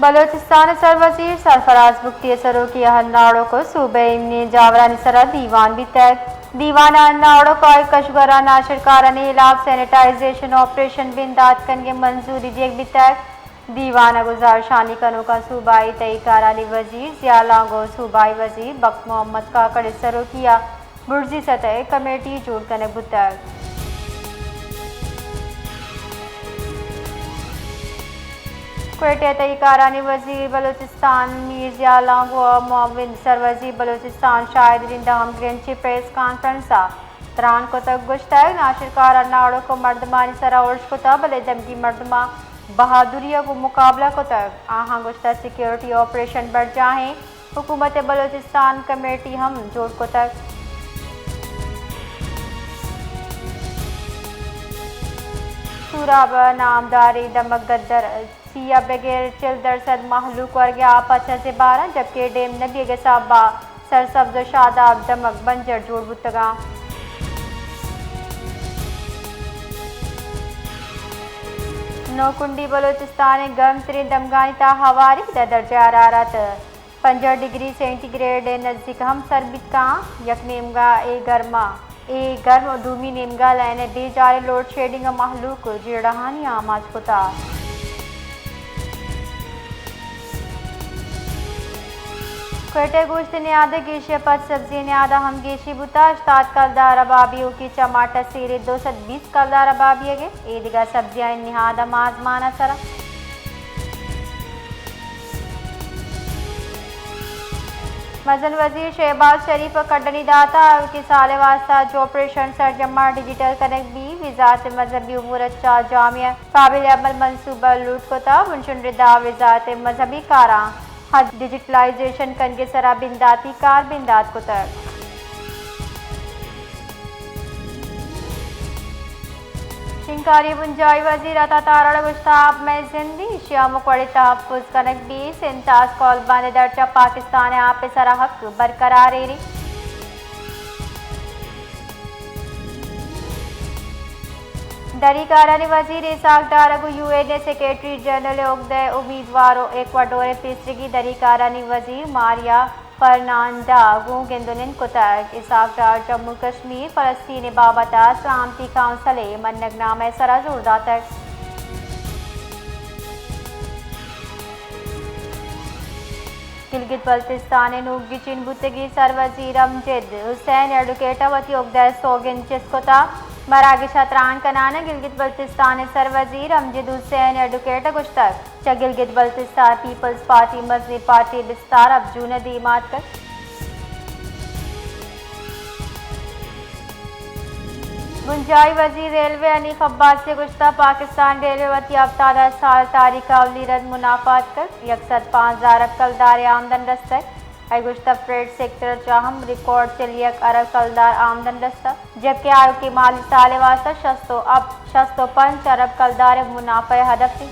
بلوچستان ءِ سروزیر سرفراز بگٹی ءِ سروکی ءَ ہند ناڑوک ءُ صوبہ ءِ ایمنی جاورانی سرا دیوان بیتگ۔ دیوان ءَ ہند ناڑوک ءُ آئی کشور ءِ ناشرکارانی ہلاپ سینیٹائزیشن آپریشن بندات کنگ ءِ منظوری دیگ بیتگ۔ دیوان ءَ گزارشانی کنوکاں صوبائی تہی کارانی وزیر ضیاء لانگو ءُ صوبائی وزیر بخت محمد کاکڑ ءِ سروکی ءَ برزی سطح ءِ کمیٹی جوڑ کنگ بوتگ۔ کوئٹہ ءِ تہی کارانی وزیر بلوچستان میر ضیاء لانگو ءُ معاون سروزیر بلوچستان شاہد رند ءَ ہمگرنچی پریس کانفرنس ءَ تران کتگ۔ گوشتگ، ناشرکار ءِ ناڑوک ءُ مردمانی سرا ارش کتگ، بلے دمگی مردماں بہادری ءَ گوں مقابلہ کتگ۔ آہاں گوشتگ، سیکورٹی آپریشن برجاہ ایں، حکومت بلوچستان کمیٹی ہم جوڑ کتگ۔ سوراب ءِ نامداریں دمگ گدر سی ءَ بگر چل درسد مہلوک ورگ ءِ آپ ءَ چہ زبہر اَنت، جبکہ ڈیم نہ بیگ ءِ سبب ءَ سرسبز ءُ شاداب دمگ بنجر جوڑ بوتگ اَنت۔ نوکنڈی بلوچستان ءِ گرم تریں دمگانی تہا ہواری، درجہ حرارت پنجاہ ڈگری سینٹی گریڈ ءِ نزیک ہم سر بیت کاں۔ یک نیمگا اے گرما، اے گرم ءُ دومی نیمگا لائن ءِ بے جاریں لوڈ شیڈنگ ءَ مہلوک جیڑہانی آماچ کتا۔ کوئٹہ ءِ گوشت ءِ نیاد ءَ گیشی ءَ پد سبزی ءِ نیاد ءَ ہم گیشی بوتا۔ ہشتاد کلدار ءَ بابی اوکی چماٹا سیرے دو سد بیست کلدار ءَ بابی ئیگ ءَ۔ اے دگہ سبزیانی نہاد ہم آزمان ءِ سرا۔ مزن وزیر شہباز شریف ءَ کڈنی دات ءَ آیوکیں سال ءِ واستہ ہج آپریشن سرجم ءَ ڈیجیٹل کنگ بی۔ وزارت مذہبی امور ءَ چہ جامع قابل عمل منصوبہ لوٹ کت ءَ بنشن ردا وزارت مذہبی کاراں ہج ڈیجیٹلائزیشن کنگ ءِ سرا بنداتی کار بندات کتگ۔ شنگکاری بنجاہی وزیر عطا تارڑ ءَ گوشتگ، آپ مئے زند ایں، ایشی ءَ ہمک وڑیں تحفظ کنگ بیت۔ سنتاس کولبند ءِ درچ ءَ پاکستان ءِ آپ ءِ سرا حق برقرار ایں۔ دری کارانی وزیر اسحاق ڈار ءَ گوں یو این ءِ سیکرٹری جنرل ءِ اگدہ ءِ امیدوار ءُ ایکواڈور ءِ پیسریگیں دری کارانی وزیر ماریا فرنانڈا ءَ گوں گند ءُ نند کتگ۔ اسحاق ڈار جموں کشمیر فلسطین ءِ بابت ءَ سلامتی کونسل ءِ منگ نامہ ءِ سرا زور داتگ۔ گلگت بلتستان ءِ نوک گچین بوتگیں سروزیر امجد حسین ایڈوکیٹ ءَ وتی اگدہ ءِ سوگند چست کتگ۔ مراگش ءَ تران کنان ءَ گلگت بلتستان ءِ سروزیر امجد حسین ایڈوکیٹ ءَ گوشتگ، چہ گلگت بلتستان پیپلز پارٹی مزنیں پارٹی بستار ءَ ہپت جون ءَ دیم ءَ اتکگ۔ بنجاہی وزیر ریلوے حنیف عباسی ءَ گوشتگ، پاکستان ریلوے ءَ وتی ہفتاد ءِ سال ءِ تاریخ ءَ اولی رند منافع اتکگ، یک سد پانزدہ ارب کلدارے آمدن رستگ۔ آئی ءَ گوشتگ، فریٹ سیکٹر ءَ چہ ہم ریکارڈ چل یک ارب کلدار آمدن رستگ، جبکہ آیوکیں مالی سال ءِ واستہ شست ءُ ہپت، شست ءُ پنچ ارب کلدار ءِ منافع ءِ ہدف ایں۔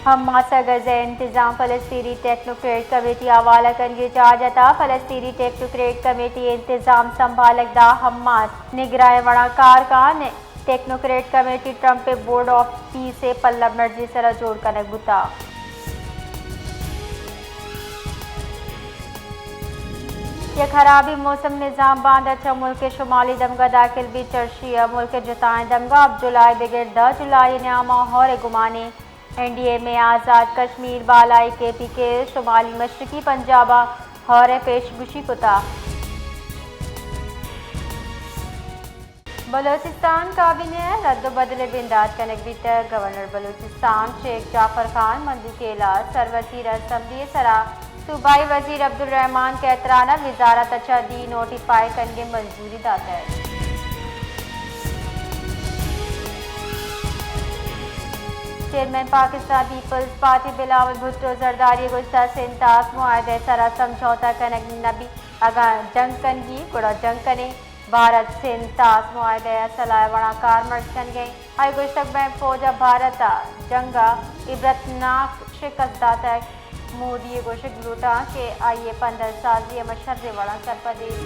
حماس ءِ غزہ ءِ انتظام فلسطینی ٹیکنوکریٹ کمیٹی ءِ حوالہ کنگ ءِ اجازت ءَ۔ فلسطینی ٹیکنوکریٹ کمیٹی ءِ انتظام سنبھالگ ءَ داں حماس نگراں ءِ وڑاں کار کنت۔ ٹیکنوکریٹ کمیٹی ٹرمپ ءِ بورڈ آف پیس ءِ پلہ مرزی ءِ سرا جوڑ کنگ بوتگ۔ یک ہرابیں موسم نظام باندا چہ ملک ءِ شمالی دمگ ءَ داخل بیت، چرشی ءَ ملک ءِ جتائیں دمگ ءَ ہپت جولائی ءَ بگر دہ جولائی ءِ نیام ءَ ہور ءِ گمان ایں۔ این ڈی ایم اے، آزاد کشمیر، بالائی کے پی کے، شمالی مشرقی پنجاب ءَ ہور ءِ پیش گوشی کتگ۔ بلوچستان کابینہ ءِ رد ءُ بدل ءِ بندات کنگ بیتگ۔ گورنر بلوچستان شیخ جعفر خان مندوخیل ءَ سروزیر اسمبلی ءِ سرا صوبائی وزیر عبدالرحمن کھتران ءَ وزارت ءَ چہ دی نوٹیفائی کنگ ءِ منظوری داتگ۔ چیئرمین پاکستان پیپلز پارٹی بلاول بھٹو زرداری ءَ گوشتگ، سنتاس معاہدہ ءِ سرا سمجھوتہ کنگ نہ بیت، اگاں جنگ کنگی گڑا جنگ کنیں۔ بھارت سنتاس معاہدہ ءِ صلاح ءِ وڑاں کارمرز کنگ ءَ ایں۔ آئی ءَ گوشتگ، مئے فوج ءَ بھارت ءَ جنگ ءَ عبرتناک شکست داتگ۔ مودی ءَ گوشگ لوٹاں کہ آئی ءِ پندل سازی ہما شریں وڑاں سرپد ایں۔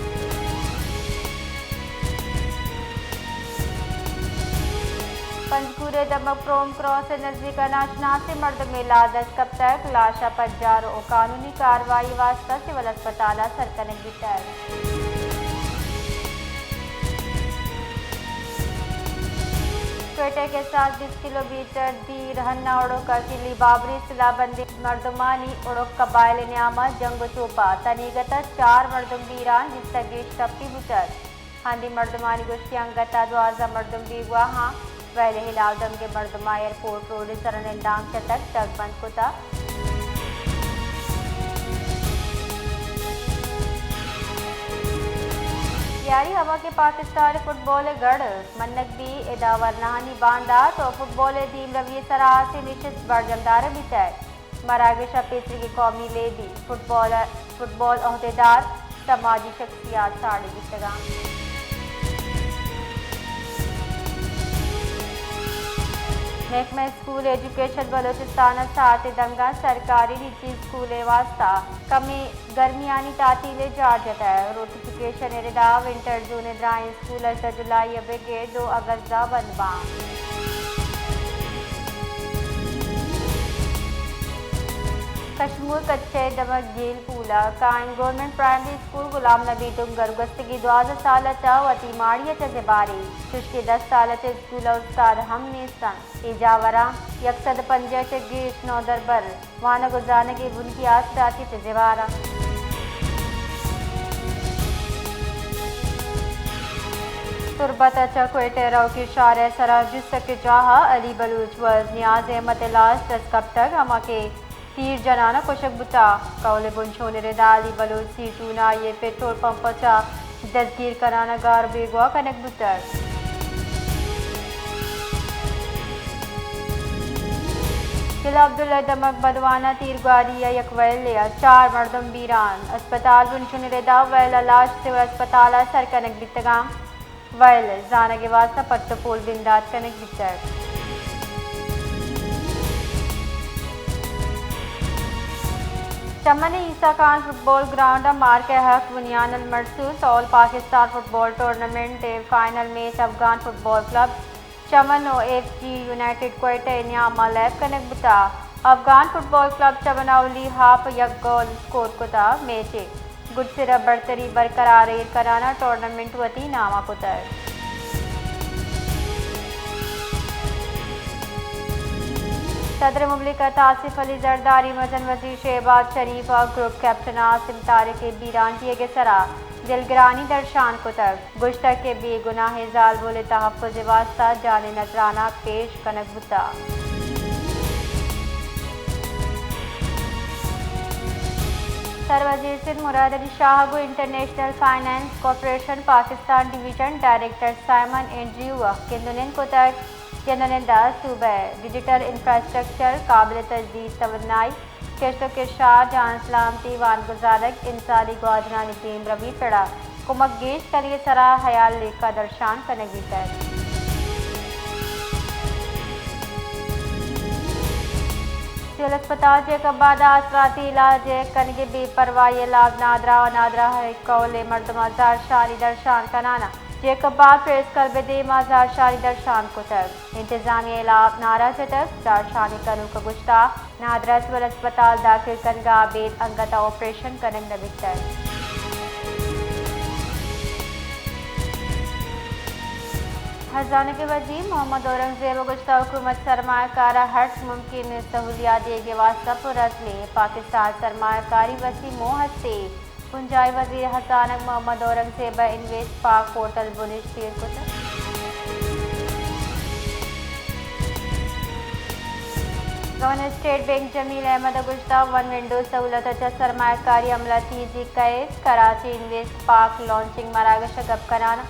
پنجگور ءِ دمگ پروم کراس ءِ نزیک ءَ ناشناسیں مردمے لاش دست کپتگ۔ لاش ءَ پجار ءُ قانونی کاروائی ءِ واستہ سول اسپتال ءَ سر کنگ بیتگ۔ کوئٹہ ءِ کساس بیست کلومیٹر دیر ہنا اڑوک ءَ کلی بابری سلاہ بندیں مردمانی اڑوک قبائل ءِ نیام ءَ جنگ ءُ توپ ءَ تنیگت ءَ چار مردم بیران، بیست ءَ گیش ٹپی بوتگ۔ ہندی مردمانی گوشتی انگت ءَ دوازدہ مردم بیگواہ آں۔ ویل ءِ ہلاو دمگیں مردماں ایئرپورٹ روڈ ءِ سرا نندانک جتگ، دگ بند کتگ۔ یاری ہما کہ پاکستان ءِ فٹبال ءِ گڑھ منگ بی، ادا ورناہانی باندات ءُ فٹبال ءِ دیمروی ءِ سرا ہاسیں نشست برجم دارگ بیتگ۔ مراگش ءَ پیسریگیں قومی لیبی فٹبال، فٹبال عہدیدار، سماجی شخصیات ساڑی بیتگاں۔ محکمہ اسکول ایجوکیشن بلوچستان ءَ ساعت ءِ دمگاں سرکاری نجی اسکول ءِ واستہ کمیں گرمیانی تعطیل ءِ جار جتگ۔ نوٹیفکیشن ءِ ردا ونٹر زون ءِ درائیں اسکول ہژدہ جولائی ءَ بگر دو اگست ءَ بند باں۔ کشمور کچہ ءِ دمگ گیل پول ءَ کائن گورنمنٹ پرائمری اسکول غلام نبی ڈنگر گوستگیں دوازدہ سال ءَ چہ وتی ماڑی ءَ چہ زباری، چوشکہ دس سال ءَ چہ اسکول ءِ استاد ہم نیست انت۔ اے جاوراں یک سد ءُ پنجاہ ءَ چہ گیش نودربر وانگ ءُ زانگ ءِ بنکی آسراتی چہ زبار انت۔ تربت ءَ چہ کوئٹہ ءَ روکی شارع ءِ سرا جست ءِ جاہ ءَ علی بلوچ ءُ نیاز احمد ءِ لاش دست کپتگ، ہما کہ تیر جنان ءَ کشگ بوتگ۔ کہول ءِ بنشون ءِ ردا علی بلوچ سیٹون ءَ آئی ءِ پٹرول پمپ ءَ چہ دزگیر کنان ءَ گار بیگواہ کنگ بوتگ۔ ضلع عبداللہ ءِ دمگ بدوان ءَ تیرگواری ءَ یک ویلے ءَ چار مردم بیران۔ اسپتال بنشون ءِ ردا ویل ءِ لاش سول اسپتال ءَ سر کنگ بیتگاں۔ ویل زانگ ءِ واستہ پٹ ءُ پول بندات کنگ بیتگ۔ چمن ءِ عیسی خان فٹبال گراؤنڈ ءَ مارک ءِ حق بنیان المرصوص آل پاکستان فٹبال ٹورنامنٹ ءِ final match Afghan football club چمن ءُ ایف جی یونائیٹڈ کوئٹہ ءِ نیام ءَ لیب کنگ بوتگ۔ افغان فٹبال کلب چمن ءَ اولی ہاف ءَ یک گول اسکور کتگ۔ میچ ءِ گڈسر ءَ برتری برقرار ایر کنان ءَ ٹورنامنٹ وتی نام ءَ کتگ۔ صدر مملکت آصف علی زرداری مزن وزیر شہباز شریف ءُ گروپ کیپٹن عاصم طارق ءِ بیران دیگ ءِ سرا دلگرانی درشان کتگ۔ گوشتگ کہ بے گناہیں زالبول ءِ تحفظ ءِ واستہ جان ءِ نذرانہ پیش کنگ بوتگ۔ سر وزیر سندھ مراد علی شاہ ءَ گوں international finance corporation Pakistan division director Simon Andrew ءَ گند ءُ نند کتگ۔ گند ءُ نند ءَ صوبہ ءِ ڈیجیٹل انفراسٹرکچر، قابل تجدید توانائی، کشت ءُ کشار، جان سلامتی، وانگزانک، انسانی گوادرانی دیمروی پڑ ءَ کمک گیش کنگ ءِ سرا ہیال لیکہ درشان کنگ بیتگ۔ سول اسپتال جیکب آباد ءَ آسراتی علاج ءِ کنگ ءِ بے پرواہی ءِ ہلاپ نادراہ ءُ نادراہ ءِ کہول ءِ مردماں زہرشانی درشان کنان ءَ جیکب آباد پریس کلب ءِ دیم ءَ زہرشانی درشان کتگ۔ انتظامیہ ءِ ہلاپ نعرہ جتگ۔ زہرشانی کنوک ءَ گوشتگ، نادراہ ءَ سول اسپتال داخل کنگ ءَ ابید انگت ءَ آپریشن کنگ نہ بیتگ۔ ہزانگ ءِ وزیر محمد اورنگزیب ءَ گوشتگ، حکومت سرمایہ کار ءَ ہرچ ممکن سہولیات دیگ ءِ واستہ پرعزم ایں۔ پاکستان ءَ سرمایہ کاری ءِ وسیع موہ ہست ایں۔ بنجاہی وزیر ہزانگ محمد اورنگزیب ءَ انویسٹ پاک پورٹل بنشت ایر کتگ۔ گورنر اسٹیٹ بینک جمیل احمد ءَ گوشتگ، ون ونڈو سہولت ءَ چہ سرمایہ کاری عمل ءَ تیزی کئیت۔ کراچی انویسٹ پاک لانچنگ مراگش ءَ گپ کنان ءَ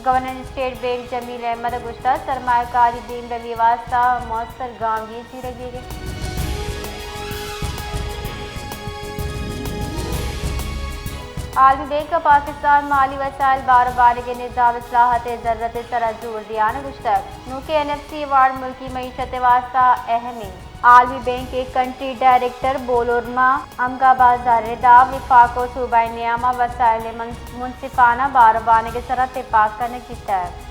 گورنر اسٹیٹ بینک جمیل احمد ءَ گوشتگ، سرمایہ کاری دیمروی ءِ واستہ موثر گامگیج زیرگ بیگ ءَ انت۔ عالمی بینک ءَ پاکستان ءَ مالی وسائل ءِ بار ءُ بانگ ءِ نظام ءِ اصلاحات ءِ ضرورت ءِ سرا زور دیان ءَ گوشتگ، نوکیں این ایف سی ایوارڈ ملکی معیشت ءِ واستہ اہم انت۔ عالمی بینک ءِ کنٹری ڈائریکٹر بولورما امگا بازار ءِ ردا وفاق ءُ صوبائی نیام ءَ وسائل ءِ من-، منصفانہ بار ءُ بانگ ءِ سرا تپاک کنگ بیتگ۔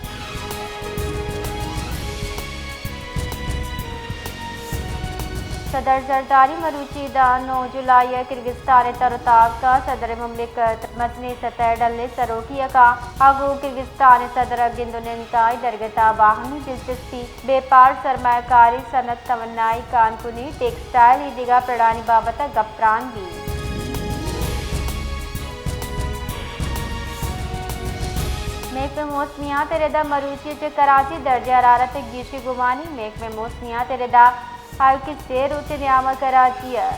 صدر زرداری مروچی داں نو جولائی ءَ کرگستان ءِ تر ءُ تاک ءَ صدر مملکت مزنیں سطح ءِ ڈل ءِ سروکی ءَ کاں ءُ گوں کرگستان ءِ صدر ءَ گند ءُ نند کائی درگت ءَ باہمی دلچسپی، بیپار، سرمایہ کاری، صنعت، توانائی، کانکنی، ٹیکسٹائل ءُ دگہ پڑانی بابت ءَ گپ تران بیت۔ محکمہ موسمیات ءِ ردا مروچی چہ کراچی درجہ حرارت ءِ گیشی گمانی۔ محکمہ موسمیات ءِ ردا حال کہ سے روچ ءِ نیام ءَ کراچی ءِ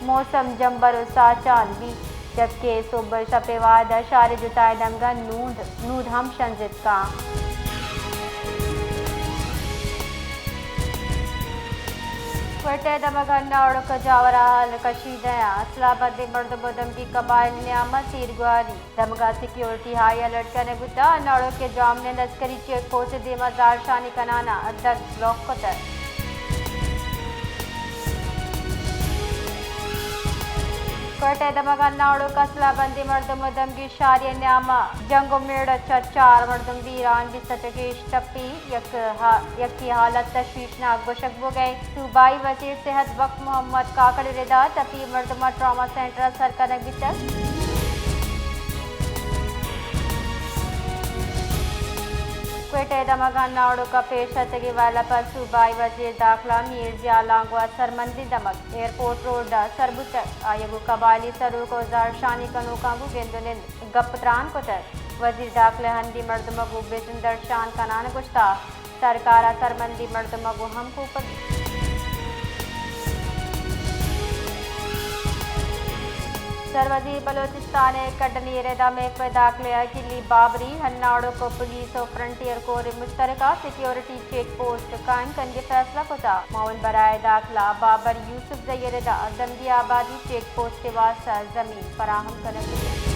موسم جمبر ءُ ساچان بیت، جبکہ سہب ءُ شپ ءِ وہد ءَ شہر ءِ جتائیں دمگاں نود، نود ہم شنزت کاں۔ کوئٹہ ءِ دمگ ہناوڑک ءَ جاور ءَ ہال کشیدہ ءَ، اسلحہ بندیں مردم ءُ دمگی قبائل ءِ نیام ءَ تیرگواری۔ دمگ ءَ سیکیورٹی ہائی الرٹ کنگ بوتگ، ہناوڑک ءِ جامنند عسکری چیک پوسٹ ءِ دیما زہرشانی کنان ءَ دگ بلاک کتگ۔ کوئٹہ ءِ دمگ ہناوڑک ءَ اسلحہ بندیں مردم ءُ دمگی شاری ءِ نیام ءَ جنگ ءُ میڑ ءَ چہ چار مردم بیران، بیست ءَ چہ گیش ٹپی، یک ہا-، یکے حالت تشویشناک گوشگ بوگ ءَ۔ صوبائی وزیر صحت بخش محمد کاکڑ ءِ ردا ٹپی مردماں ٹراما سینٹر ءَ سر کنگ بیتگ۔ کوئٹہ ءِ دمگ ہناوڑک ءَ پیش اتگیں ویل ءَ پد صوبائی وزیر داخلہ میر ضیاء لانگو ءَ سرمندی دمگ ایئرپورٹ روڈ ءَ سر بوتگ۔ آئی ءَ گوں قبائلی سروک ءُ زہرشانی کنوکاں گوں گند ءُ نند گپ ءُ تران کتگ۔ وزیر داخلہ ءَ ہندی مردم ءَ گوں بزن درشان کنان ءَ گوشتگ، سرکار ءَ سرمندی مردم ءَ گوں ہمکوپگی۔ سروزیر بلوچستان ءِ کڈنی ءِ ردا محکمہ داخلہ ءِ کلی بابری، ہناوڑک ءِ پولیس ءُ فرنٹیئر کور ءِ مشترکہ سیکیورٹی چیک پوسٹ قائم کنگ ءِ فیصلہ کتگ۔ معاون برائے داخلہ بابر یوسف زئی ءِ ردا دمگی آبادی چیک پوسٹ ءِ واستہ زمین فراہم کنگ بوتگ۔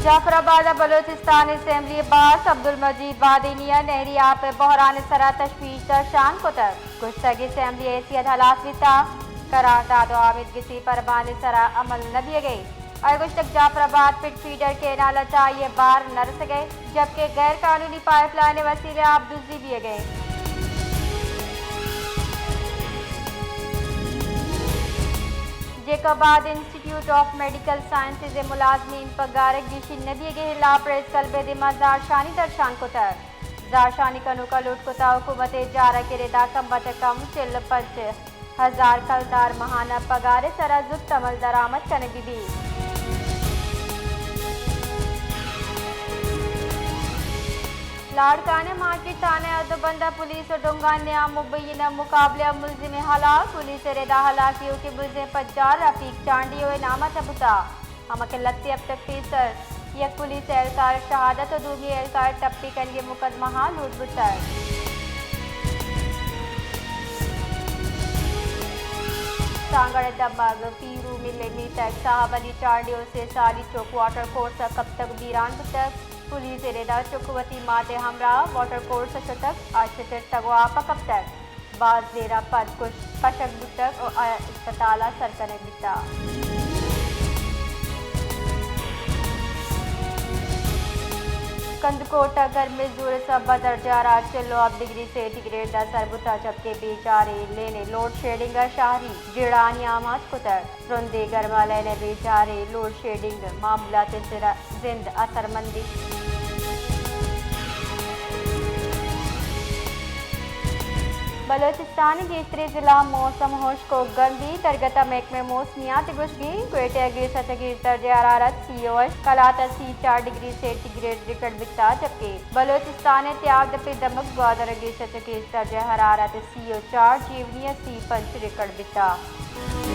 جعفر آباد ءَ بلوچستان اسمبلی ءِ باسک عبدالمجید بادینی ءَ نہری آپ ءِ بحران ءِ سرا تشویش درشان کتگ۔ گوشتگ اسمبلی ءِ حیثیت ہلاس بیتگ، قرارداد ءُ آمیدگسی پربند ءِ سرا عمل نہ بیگ ءَ۔ آئی ءَ گوشتگ جعفر آباد پٹ فیڈر کینال ءَ چہ آئی ءِ بار نہ رسگ ءَ، جبکہ غیر قانونی پائپ لائن ءِ وسیلہ ءَ آبدوزی بیگ ءَ۔ جیکب آباد انسٹیٹیوٹ آف میڈیکل سائنسز ءِ ملازمین پگار ءِ گیشی نہ بیگ ءِ ہلاپ پریس کلب ءِ دیما زہرشانی درشان کتگ۔ زہرشانی کنوکاں لوٹ کتگ حکومت ءِ اجارہ ءِ ردا کم ءَ چہ کم چل ءُ پنچ ہزار کلدار ماہانہ پگار ءِ سرا زوت عمل درآمد کنگ بہ بیت۔ لاڑکانہ مارکیٹ تھانہ ءِ اردو بند ءَ پولیس ءُ ڈونگانی نیام مبینہ مقابلہ ءَ ملزمے ہلاک، پولیس ءِ ردا ہلاکی ءِ ملزم پجار رفیق چانڈیو ءِ نام ءَ چہ بوتگ۔ ہما کہ لھتے ہپتگ پیسر یک پولیس اہلکار ءِ شہادت ءُ دومی اہلکار ءِ ٹپی کنگی مقدمہ ہاں لوٹ بوتگ۔ سانگڑ ءِ دمگ پیرو مل ءِ میتگ صاحب علی چانڈیو سے سالی چک واٹر کورس ءَ کپتگ بیران بوتگ۔ پولیس ءِ ردا چک وتی مات ءِ ہمراہ واٹر کورس ءَ شتگ، آ چترتگ ءُ آپ ءَ کپتگ۔ باز دیر ءَ پد کش-، کشگ بوتگ ءُ آ اسپتال ءَ سر کنگ بیتگ۔ کندکوٹ ءَ گرمیں زور ءِ سبب ءَ درجہ حرارت چل ءُ ہپت ڈگری سینٹی گریڈ ءَ سر بوتگ، جبکہ بیچارے لین ءَ لوڈ شیڈنگ ءَ شہری جیڑھانی آماچ کتگ۔ ترندیں گرمالین ءِ بیچارے لوڈ شیڈنگ معمولات ءِ سرا زند اثرمندی۔ بلوچستان ءِ گیشتریں ضلع موسم ہشک ءُ گرم بیت، درگت ءَ محکمہ موسمیات ءِ گوشگ اِنت۔ کوئٹہ ءَ گیش ءَ چہ گیش درجہ حرارت سی ءُ ہشت، قلات ءَ سی ءُ چار ڈگری سینٹی گریڈ ریکارڈ بیتگ، جبکہ بلوچستان ءِ تیاب دپ ءِ دمگ گوادر ءَ گیش ءَ چہ گیش درجہ حرارت سی ءُ چار، جیونی ءَ سی ءُ پنچ ریکارڈ بیتگ۔